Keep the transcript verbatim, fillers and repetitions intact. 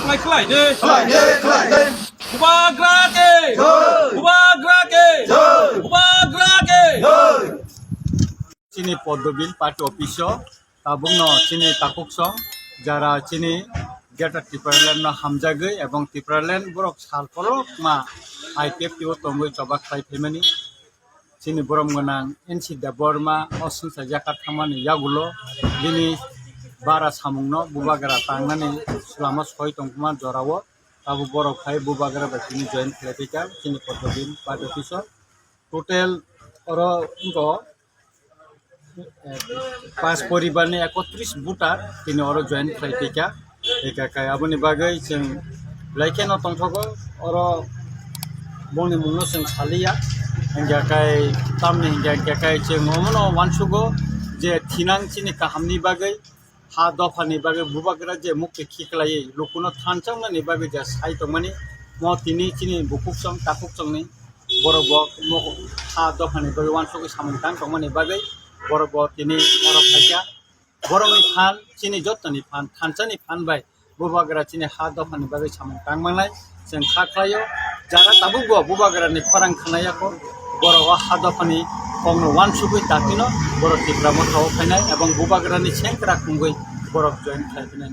Khlai, khlai de. Khlai de, khlai de. Bubagra ke. Jai. Bubagra ke. Jai. Bubagra ke. Jai. Chini Poddobil party office o tabukno chini takhuk song jara chini Greater Tipraland no hamjagwi ebong Tipraland borok sal kolokma I P F T o tongwi choba khlai phaimani. Chini borom gwnang N C Debbarma o swngchar yakat thangmani yagulo bini bara samungno bubagra tangnani lama soi tongma jorao abo borok hai bubagra bai tini join khlai phaikha chini Poddobil party office o. Total oro wngkha, eh, pas poribar ni ekotris voter tini oro join khlai phaikha. Hingkha khe aboni bagwi chwng belai kheno tongthogo, oro bongni mungno chwng saliya. Hingkha khe tamni hingkha, hingkha khe chwng omono uansugo je thinang chini kahamni bagwi, ha dophani bagwi bubagra je mukti khiklaiwi lukuno thanchoknani bagwi je sai tongmani, mo tini chini bukhuk song takhuk songni borok bo mo ha dophani bagwi uansugwi samung tang tongmani bagwi borok bo tini oro phaikha. Borokni phan, chini jottoni phan, thanchani phan bai bubagra chini ha dophani bagwi samung tang mangnai chwng kha khlaio. Jara tabukbo bubagrani khorang khnayakho, borok o ha dophani kokno uansugwi datino borok Tipra Motha o phainai ebong bubagrani sengkrak wngwi borok join khlai phainai.